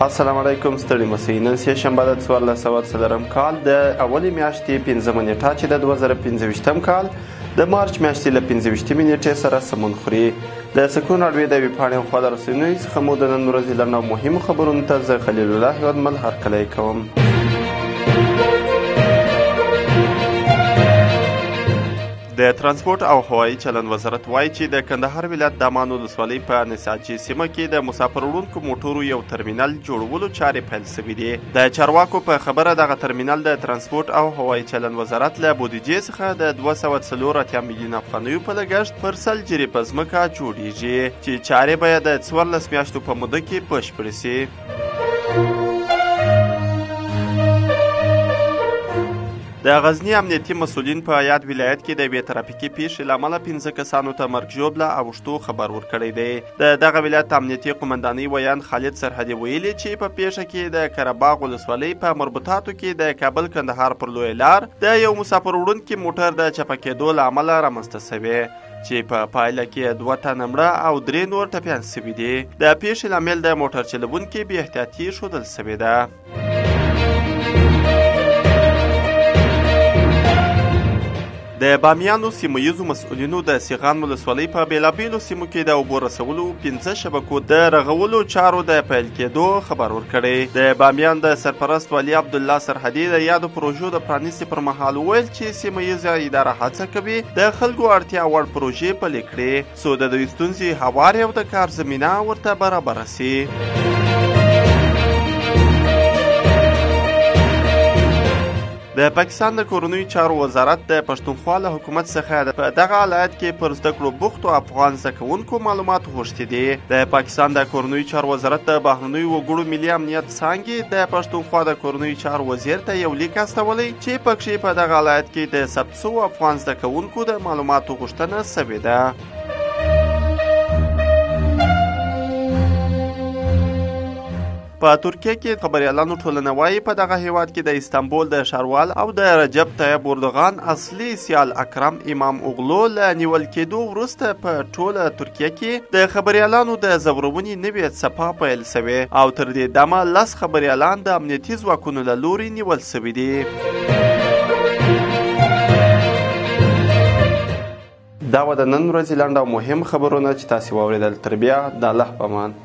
السلام علیکم، ستړي مسئ. نن سه شنبه د 1404 کال د اولې میاشتې 5 نیټه چې د 2025 کال د مارچ میاشتې له 25 نیټې سره سمون خوري. د سکون راډیو د ویبپاڼې او خواله رسنیو څخه مو د نن ورځې لنډو او مهمو خبرونو ته زه خلیل الله هیوادمل هرکلی کوم. د ترانسپورت او هوایي چلند وزارت وایي چې د کندهار ولایت دامان ولسوالۍ په نساجي سیمه کې د مسافر وړونکو موټرو یو ترمینل جوړولو چارې پیل شوې دي. د چارواکو په خبره دغه ترمینل د ترانسپورت او هوایي چلند وزارت له بودیجې څخه د 284 میلیون افغانیو په لګښت پر 100 جریبه ځمکه جوړیږي چې چارې به یې د 14 میاشتو په موده کې بشپړې شي. د غزني امنیتي مسؤلین په یاد ولایت کې د یوې ترافیکي پیښې له امله 5 کسانو ته مرګ ژوبله اوښتو خبر ورکړی دی. د دغه ولایت امنیتي قومندانۍ ویاند خالد سرحدي ویلي چې په پیښه کې د قرهباغ ولسوالۍ په مربوطاتو کې د کابل کندهار پر لویه لار د یو مسافر وړونکي موټر د چپه کېدو له امله رامنځته شوې چې په پایله کې 2 تنه مړه او 3 نور ټپیان شوي دي. د پیښې لامل د موټر چلوونکي بې احتیاطي ښودل شوې ده. د بامیانو سیمه ییزو مسؤلینو د سیغان ولسوالۍ په بېلابېلو سیمو کې د اوبو رسولو 5 شبکو د رغولو چارو د پیل کېدو خبر ورکړی. د بامیان د سرپرست والي عبدالله سرحدي د یادو پروژو د پرانیستې پر مهال وویل چې سیمه ییزه اداره هڅه کوي د خلکو اړتیا وړ پروژې پلې کړي څو د دوی ستونزې هوارې او د کار زمینه ورته برابره شي. د پاکستان د کورنیو چارو وزارت د پښتونخوا له حکومت څخه په دغه ولایت کې پر زده کړو بوختو افغان زده کوونکو معلومات غوښتي دي. د پاکستان د کورنیو چارو وزارت د بهرنیو وګړو ملي امنیت څانګې د پښتونخوا د کورنیو چارو وزیر ته یو لیک استولی چې پکښې په دغه ولایت کې د ثبت شوو افغان زده کوونکو د معلوماتو غوښتنه شوې ده. په ترکیه کې خبریالانو ټولنه وایي په دغه هیواد کې د استانبول د ښاروال او د رجب طیب اردوغان اصلي سیال اکرم امام اوغلو له نیول کېدو وروسته په ټوله ترکیه کې د خبریالانو د ځورونې نوې څپه پیل شوې او تر دې دمه 10 خبریالان د امنیتي ځواکونو له لوري نیول شوي دي. دا وه د نن ورځې لنډ او مهم خبرونه چې تاسې واورېدل. تر بیا د الله په امان.